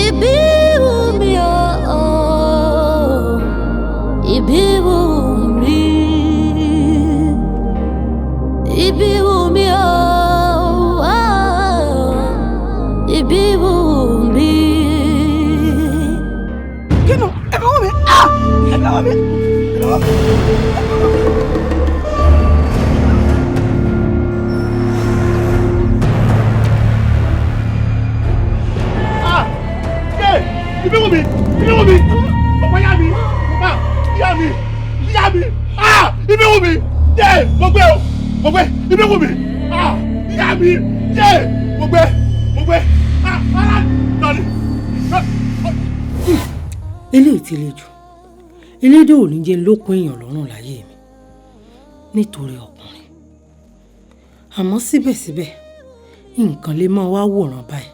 Ibi wù mí o, ibi wù mí, ibi wù mí o, ibi wù mí. Kínú ẹ bá wọ mi, ah, ẹ bá wọ mi, ẹ bá wọ mi. Ah! Yé! Ibi wù mí! Ibi wù mí! Ọ̀pọ̀ yá mi! Ah! Yá mi! Yá mi! Ah! Ibi wù mí! Yé! Mo gbé o! Mo gbé! Ibi wù mí! Ah! Yá mi! Yé! Mo gbé! Mo gbé! Ah! Ah! Nọ̀ni! Eléyìí ti le jù. Elédè ò ní jẹ́ lókun èèyàn lọ́rùn láyé mi nítorí ọkùnrin. Àmọ́ síbẹ̀síbẹ̀, nǹkan lè máa wá wòran báyìí.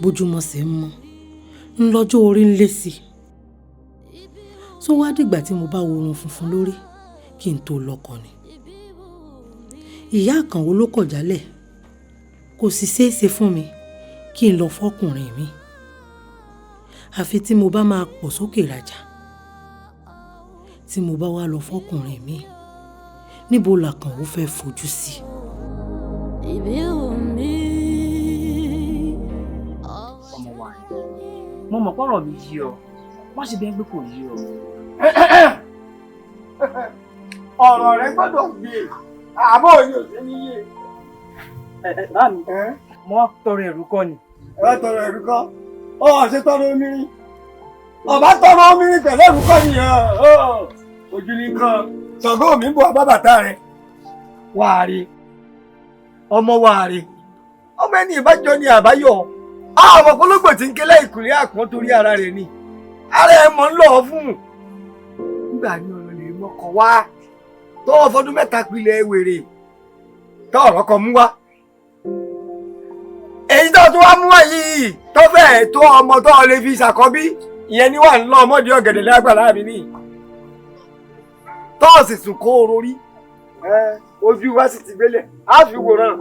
Bójúmọ́ ṣe ń mọ́ ń lọ́jọ́ orí ń lé sí i. Tó wá dìgbà tí mo bá wo orun funfun lórí kí n tó lọ́kọ ni. Ìyá Àkànwó ló kọ̀ jálẹ̀, kò sì ṣeé ṣe fún mi kí n lọ fọ́kùnrin mi. Àfi tí mo bá máa pọ̀ sókè rajà. Tí mo bá wá lọ fọ́kùnrin mi, níbo làkànwó fẹ́ fojú sí? Ibi wù mí. Ọmọ wa ni mo mọ̀ pọ̀rọ̀ mi yí ọ, má ṣe bẹ́ẹ̀ pé kò yí ọ. Ọ̀rọ̀ rẹ gbọ́dọ̀ gbé àbọ̀ òye ò sí ní yé. Bá mi, mo wá tọrọ ẹ̀rú kọ́ ni. Ẹ wá tọrọ ẹ̀rú kọ́, ọ ṣe tọrọ omi rí, ọba tọrọ omi rí pẹ̀lú ẹ̀rú kọ́ nìyẹn. Ojú ní kan Ṣàngó mi ń bọ̀ bá bàtà rẹ. Wàá rí ọmọ, wàá rí ọmọ, ẹni ìbájọ ni àbáyọ. Àwọn ọmọkọlọgbọ tí ń kélé ìkùlé àpọ́n torí ara rẹ̀ ni ara ẹ̀ mọ̀ ń lọ fún un. Nígbà ní ọ̀rọ̀ lè mọ́kọ wá tó fọdún 3 pilẹ̀ wèrè tó ọ̀rọ̀ kan mú wá. Èyí tó tún wá mú wá yìí tó fẹ́ẹ̀ tó ọmọ tó lè fi ṣàkọ́bí, ìyẹn ni wà ń lọ ọmọdé ọ̀gẹ̀dẹ̀ lágbàlá mi ní. Tọ́ọ̀sì sùn kó o rorí ojú wa sì ti gbélé á fi wòran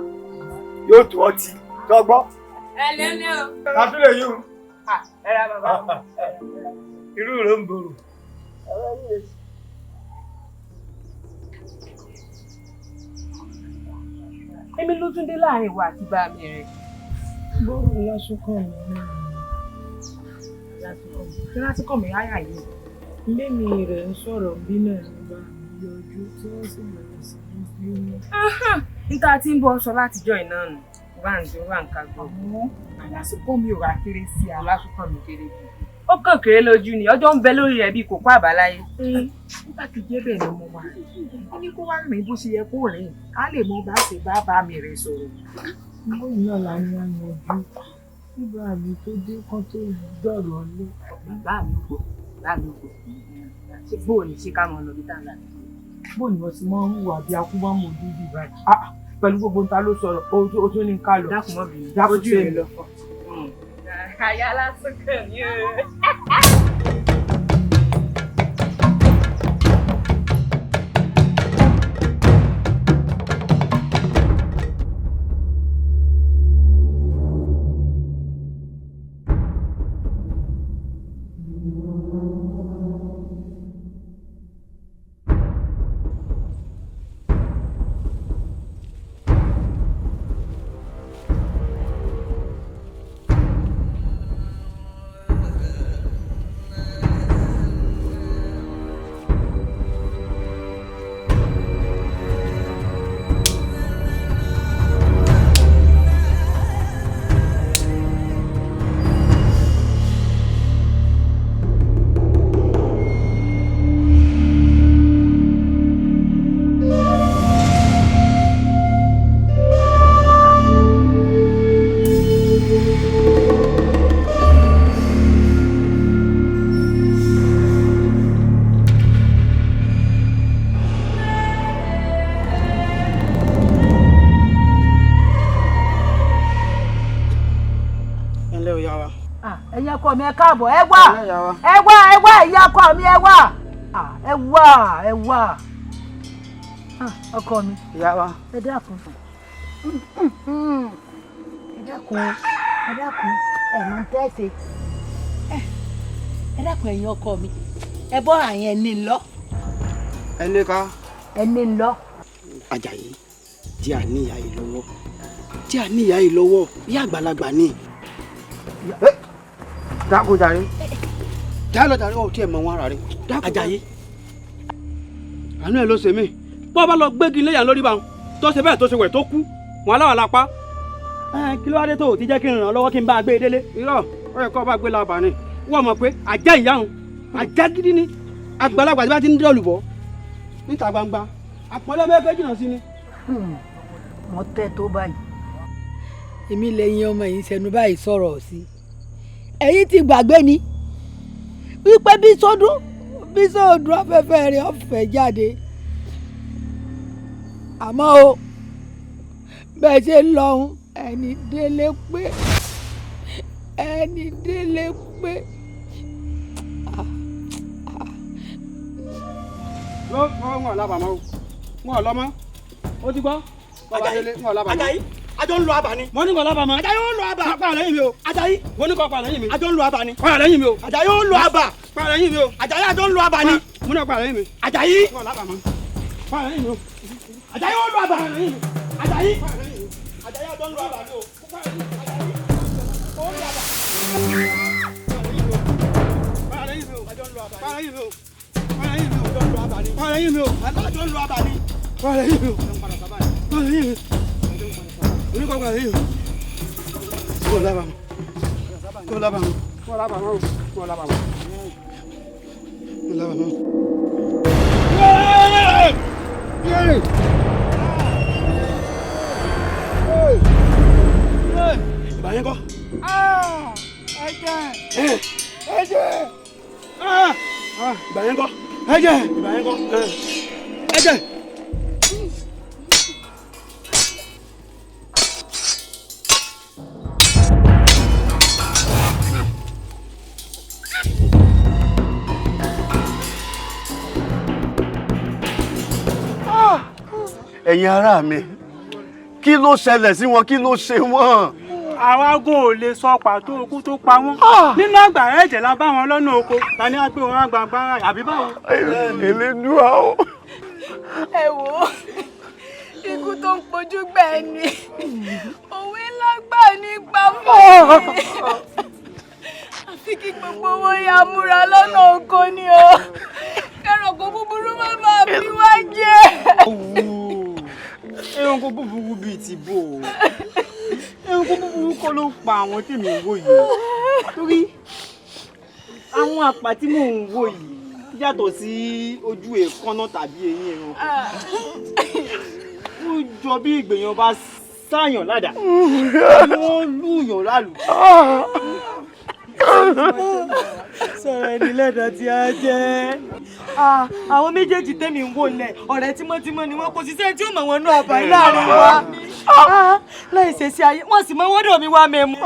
yóò tó ọtí tọgbọ́. Ẹ lẹ́lẹ́ o. Àtúlẹ̀ yìí o. Ẹ ra bàbá. Irú rẹ̀ ń borò. Èmi ló tún dé láàrin ìwà àti bá mi rẹ̀. Bọ́ọ̀lù lásùnkàn mi náà. Lásìkò mi áyà yìí. Ilé mi rẹ̀ ń sọ̀rọ̀ bí náà ní bá mi yọjú tí wọ́n sì bẹ̀rẹ̀ sí ní bínú. Níta tí ń bọ́ sọ látijọ́ iná nù. Wà ń dúró wà ń kagbó. Àmọ́ lásìkò mi ò rà kéré sí a. Lásìkò mi kéré jù. Ó kàn kéré lójú ni, ọjọ́ ń bẹ lórí rẹ̀ bíi kòkó àbáláyé. Nígbà tí jẹ́ bẹ́ẹ̀ ni mo wà. Ó ní kó wá rìn bó ṣe yẹ kó rìn, ká lè mọ bá ṣe bá bá mi rẹ̀ sọ̀rọ̀. Bóyá náà la ní àyànjú. Nígbà mi tó dé kan tó dọ̀rọ̀ lé. Bàbá mi gbọ́, bàbá mi gbọ́. Ṣé bóò ní ṣe ká mọ lọ bí táwọn àti. Bóò ni wọ́n ti máa ń hùwà bí akúbámọ̀ dúdú báyìí. Pẹ̀lú gbogbo nta ló sọ̀rọ̀, o tún ní ká lọ. Dákun mọ́ bìnrin. Dákun Ojú ṣe rẹ̀ lọ fọ́. Àyà lásán kàn mí o. ọkọ mi ẹ káàbọ̀ ẹ wá ẹ wá ẹ wá ìyá ọkọ mi ẹ wá ẹ wá ẹ wá ọkọ mi ẹ dákun ẹ dákun ẹ dákun ẹ mọ tẹ́sí ẹ dákun ẹ̀yin ọkọ mi ẹ bọ́ àyẹn ẹni lọ. ẹ lé ká. ẹni lọ. Àjàyí tí a ní ìyá yìí lọ́wọ́ tí a ní ìyá yìí lọ́wọ́ ìyá àgbàlagbà ni. Dákun jàre jálọ jàre ọ̀ tí ẹ mọ wọn ara rẹ. Àjàyí àánú ẹ ló ṣe mí bọ́ bá lọ gbégi léyà lórí bá wọn tó ṣe bẹ́ẹ̀ tó ṣe wẹ̀ tó kú wọn aláwọ̀ lápá. Kí ló wá dé tó o ti jẹ́ kí n ràn ọ́ lọ́wọ́ kí n bá a gbé e délé. Irọ́ ó yẹ kó o bá gbé lábàá ni wọ́n mọ̀ pé ajá ìyá òun ajá gidi ni àgbàlagbà tí bá ti ń dọ̀lù bọ̀ níta gbangba àpọ́nlé mẹ́fẹ́ jìnnà sí ni. Mo tẹ́ tó báyìí. Èmi lẹ́yìn ọmọ yìí ń sẹnu báyìí sọ̀rọ̀ sí i ẹ̀yin ti gbàgbé ni wípé bí sọdún bí sọdún afẹ́fẹ́ rẹ̀ ọ̀fẹ́ jáde àmọ́ o bẹ́ẹ̀ ṣe ń lọ́hùn ẹni délé pé ẹni délé pé. Wọn lábàámọ́ o wọn ò lọ́mọ́ ó ti gbọ́. Àjàyí àjọ ń lo àbà ni. Mo ní kò lábàámọ́. Àjàyí ó ń lo àbà. Pa àlẹ́yìn mi o. Àjàyí. Mo ní kò pa àlẹ́yìn mi. Àjọ ń lo àbà ni. Pa àlẹ́yìn mi o. Àjàyí ó ń lo àbà. Pa àlẹ́yìn mi o. Àjàyí àjọ ń lo àbà ni. Mo ní kò pa àlẹ́yìn mi. Àjàyí. Wọn lábàámọ́. Pa àlẹ́yìn mi o. Àjàyí ó ń lo àbà. Àjàyí. Àjàyí àjọ ń lo àbà ni o. Àjàyí ó ń lo àbà. Pa àlẹ́yìn mi o. Pa àlẹ́yìn mi o. Pa àlẹ́yìn mi o. Pa àlẹ́yìn mi o. Àjọ ń lo àbà ni. Pa àlẹ́yìn mi o. Pa àlẹ́yìn mi o. Oníkọ̀ọ́kọ̀ àlẹ́yìn mi o. Kò lábàámọ́. Kò lábàámọ́. Kò lábàámọ́. Kò lábàámọ́. Kò lábàámọ́. Ìgbà yẹn kọ́. Ẹ̀jẹ̀. Ẹ̀jẹ̀. Ìgbà yẹn kọ́. Ẹ̀jẹ̀. Ìgbà yẹn kọ́. Ẹ̀jẹ̀. Ẹ̀yin ará mi, kí ló ṣẹlẹ̀ sí wọn, kí ló ṣe wọ́n? Àwa gùn ò lè sọ pàtó ikú tó pa wọ́n. Nínú àgbàrá ẹ̀jẹ̀ la bá wọn lọ́nà oko, ta ni a gbé wọn gbàgbà àbí báwo? Elédùà o. Ẹ wò ó, ikú tó ń pojú gbẹ ni, òwe ńlá gbà nípa fún mi. Àfi kí gbogbo wọn ya múra lọ́nà oko ni o. Kẹrànkó búburú má bàa bí wá jẹ. Ẹranko búburú bíi ti bò ó. Ẹranko búburú kọ́ ló pa àwọn tèmi ń wò yìí. Torí àwọn àpá tí mò ń wò yìí yàtọ̀ sí ojú èékánná tàbí eyín ẹranko. Ó jọ bí ìgbèyàn bá sáyàn ládàá. Wọ́n lùyàn lálù. Sọ̀rọ̀ ẹni lẹ́dàá tí a jẹ́. Àwọn méjèèjì tẹ́mi ń wò lẹ̀ ọ̀rẹ́ tímọ́tímọ́ ni wọ́n kò sí sẹ́ni tí ó mọ̀ wọn nú àbá yìí láàrin wa. Láì ṣe sí ayé wọ́n sì mọ wọ́dọ̀ mi wá mẹ́mu.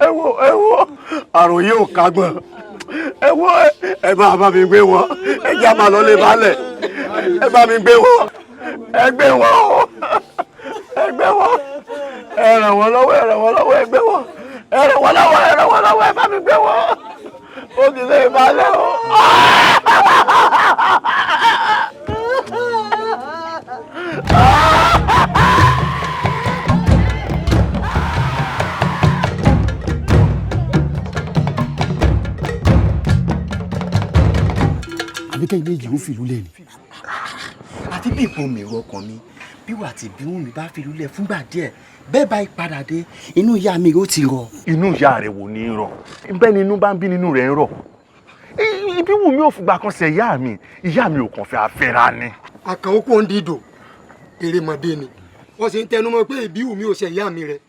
Ẹ wo ẹ wo àrùn yìí ò kágbọ́n. Ẹ wo ẹ máa bá mi gbé wọn. Ẹ jẹ́ àmà lọ lè balẹ̀. Ẹ bá mi gbé wọn. Ẹ gbé wọn o. Ẹ gbé wọn. Ẹ ràn wọ́n lọ́wọ́ ẹ ràn wọ́n lọ́wọ́ ẹ gbé wọn. Ẹ ràn wọ́n lọ́wọ́ ẹ ràn wọ́n lọ́wọ́ ẹ bá mi gbé wọn. Ó ti lè balẹ̀ o. Àbíkẹ́ méjì ó fìlú lẹ̀ ni. Àti bí ipò mi rọ ọkàn mi bí wà tí bí wọn mi bá fìlú lẹ̀ fúngbà díẹ̀ bẹ́ẹ̀ bá padà dé inú ìyá mi ó ti rọ. Inú ìyá rẹ̀ wò ní rọ̀ bẹ́ẹ̀ ni inú bá ń bí nínú rẹ̀ ń rọ̀. Ibi wù mí ò fìgbà kan ṣe ìyá mi ò kàn fẹ́ afẹ́ra ni. Àkànó kò ń dìdò èrèmọdé ni wọ́n sì ń tẹnumọ́ pé ìbí wù mí ò ṣe ìyá mi rẹ̀.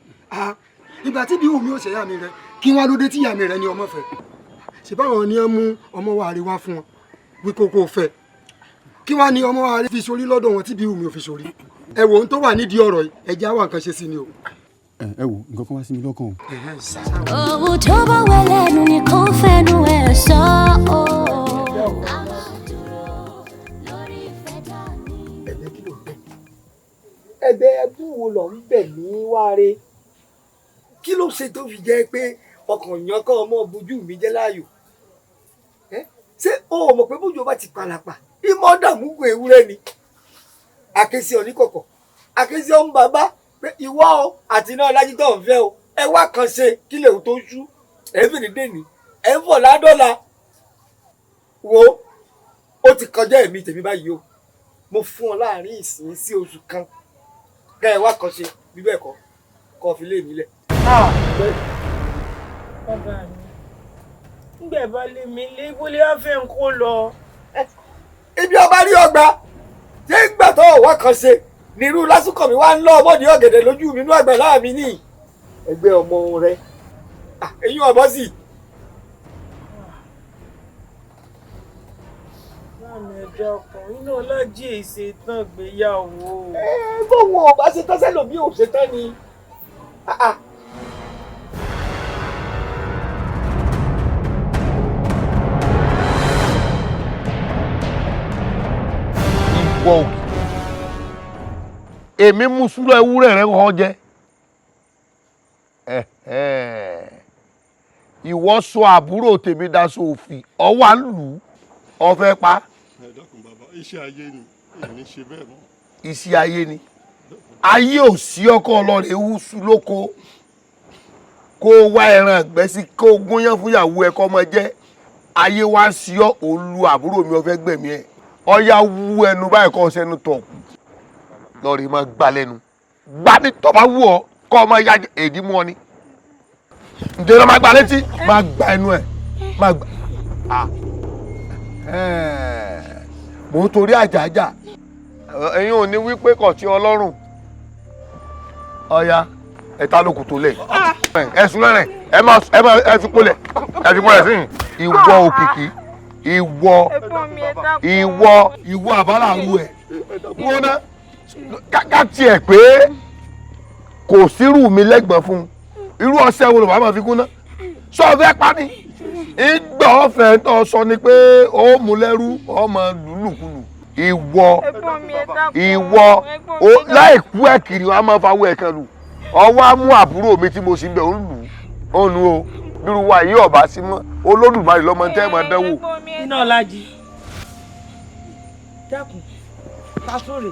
Ìgbà tí ìbí wù mí ò ṣe ìyá mi rẹ̀ kí wọ́n á lóde tí ìyá mi rẹ̀ ní ọmọ fẹ́. Ṣèbáwọn ni wọ́n mú ọmọ wa rí wá fún wọn wí kókó fẹ́ kí wàá ní ọmọ wa fi sórí lọ́dọ̀ wọn tí bí wù mí ò fi sórí. Ẹ wo ohun tó wà nídìí ọ̀rọ̀ yìí ẹ jẹ́ àwọn nǹkan ṣe sí ni o. Ẹ wo nǹkan kan wá sí mi lọ́kàn o. Ohun tó bá wẹ̀ lẹ́nu ni kò fẹ́nu ẹ̀ sọ ọ́. Ẹ̀bẹ̀ ẹbú wo lọ ń bẹ̀ mí wáre? Kí ló ṣe tó fi jẹ́ pé ọkàn yan kọ́ ọmọ bojú mi jẹ́ láàyò? Ṣé o mọ̀ pé bójú ọba ti palapa ìmọ̀ dààmú gun ewúrẹ́ ni? Àkẹ́sí oníkọ̀kọ̀, àkẹ́sí ọ̀hún bàbá pé ìwọ o àti iná ọlájú tó ń fẹ́ o, ẹ wá kan ṣe kí lèun tó ṣú, ẹ ń fìdí dèní, ẹ ń fọ̀ ládọ́la. Wo ó ti kọjá ẹ̀mí tèmi báyìí o, mo fún ọ láàrin ìsìn sí oṣù kan ká ẹ wá kan ṣe bí bẹ́ẹ̀ kọ́ kọ́ fi lé mi lẹ̀. Bàbá mi, ńgbẹ̀ bá lé mi lé ibólé á fẹ́ ń kó lọ. Ibi ọba rí ọgbà ṣé ń gbà tó ọwọ́ kan ṣe nírú lásìkò mi wá ń lọ ọmọdé ọ̀gẹ̀dẹ̀ lójú mi inú àgbàlá mi ní ẹgbẹ́ ọmọ rẹ eyín ọmọ sì. Báàmì ẹ̀dá ọkùnrin náà lájí èsè tán gbéyàwó. Ẹ bóun ò bá ṣe tán sẹ́lòmí ò ṣe tán ni. Ìwọ òkè èmi mú súlọ ewúrẹ́ rẹ kọ́ jẹ. Ìwọ sọ àbúrò tèmi daṣọ òfì ọwọ́ à ń lù ú ọfẹ́ pa. Ẹ dákun bàbá, iṣẹ́ ayé ni, èmi ṣe bẹ́ẹ̀ mọ́. Iṣẹ́ ayé ni, ayé ò sí ọkọ ọlọ́rẹ̀ ewu lóko kó o wá ẹran ẹ̀gbẹ́ sí kó o gúnyán fún ìyàwó ẹ kọ́ ọmọ jẹ́. Ayé wá sí ọ òlu àbúrò mi ọfẹ́ gbẹ̀mí ẹ ọyá wú ẹnu báyìí kọ́ sẹ́nu tọ̀ lọ́ọ̀rì máa gbá lẹ́nu gbá ní tọ́ba wú ọ kọ́ ọmọ ya èdè mú ọ ni ǹjẹ́ ló máa gbá létí máa gbá ẹnu ẹ̀ máa gbá mò ń torí àjàjà ẹ̀yin ò ní wípé kò tí ọlọ́run ọ̀ya ẹ̀ta ló kù tó lẹ̀ ẹ̀sùn lẹ́rẹ̀ ẹ má ẹ fi pólẹ̀ ẹ fi pólẹ̀ sí ìwọ òkìkí ìwọ ìwọ ìwọ àbálàrú ẹ̀ wọ́n ná ká tiẹ̀ pé kò sírù mi lẹ́gbọ̀n fún un irú ọṣẹ wo ló bá máa fi kún ná sọ fẹ́ pa ni ìgbà ọ̀fẹ́ tó sọ ni pé ó mú lẹ́rú ọmọ lùlùkulù ìwọ ìwọ láìkú ẹ̀ kiri wàá máa fa owó ẹ̀ kan lù ọwọ́ á mú àbúrò mi tí mo sì ń bẹ̀ ó ń lù ó nu o bírú wa yìí ọ̀bá sí mọ́ Olódùmarè lọ́mọ tẹ́ ẹ̀ máa dánwò. Iná ọ̀làjì dákun tásòrè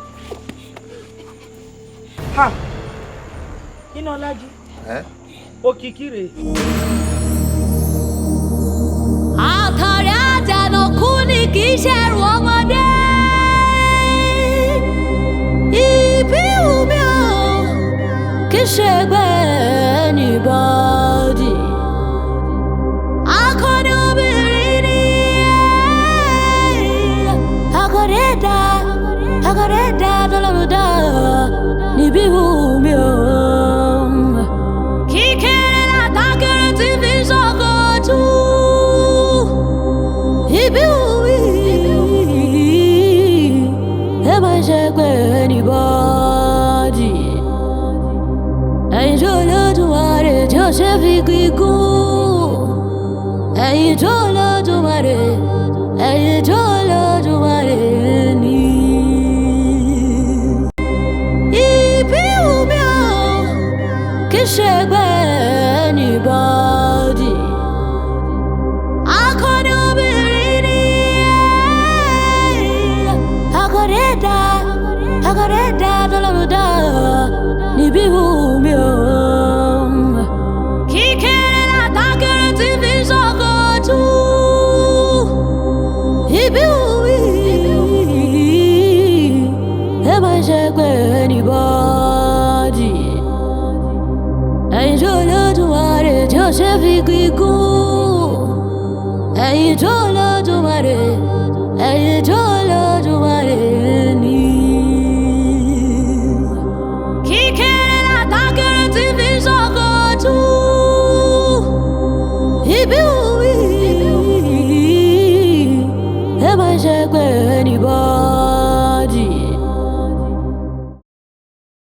ha iná ọ̀làjì òkìkí rèé. Àtàrí àjànàkú ni kì í ṣẹ̀rù ọmọdé. Ìbí wù mí o, kì í ṣe ẹgbẹ́ anybody. Akọni obìnrin ni akọni ẹ̀dá, akọni ẹ̀dá tọ́lọ́run dá níbí wù mí o. Kíkéré látàkéré tí fi ṣọkọ̀ tú. Ibi wù mí, ẹ má ṣe pé anybody. Ẹ̀yin tó Olódùmarè tí ó ṣe fi kíkún. Ẹ̀yin tó Olódùmarè, ẹ̀yin tó Olódùmarè ni. Ibi wù mí o, kì í ṣe ẹgbẹ́ anybody. Akọni obìnrin ni akọni ẹ̀dá, akọni ẹ̀dá tọ́lọ́run dá níbí wù mí o. Kíkéré látàkéré tí fi ṣọkọ̀ tú. Ibi wù mí, ẹ má ṣe pé anybody. Ẹ̀yin tó Olódùmarè tí ó ṣe fi kíkún. Ẹ̀yin tó Olódùmarè, ẹ̀yin tó Olódùmarè.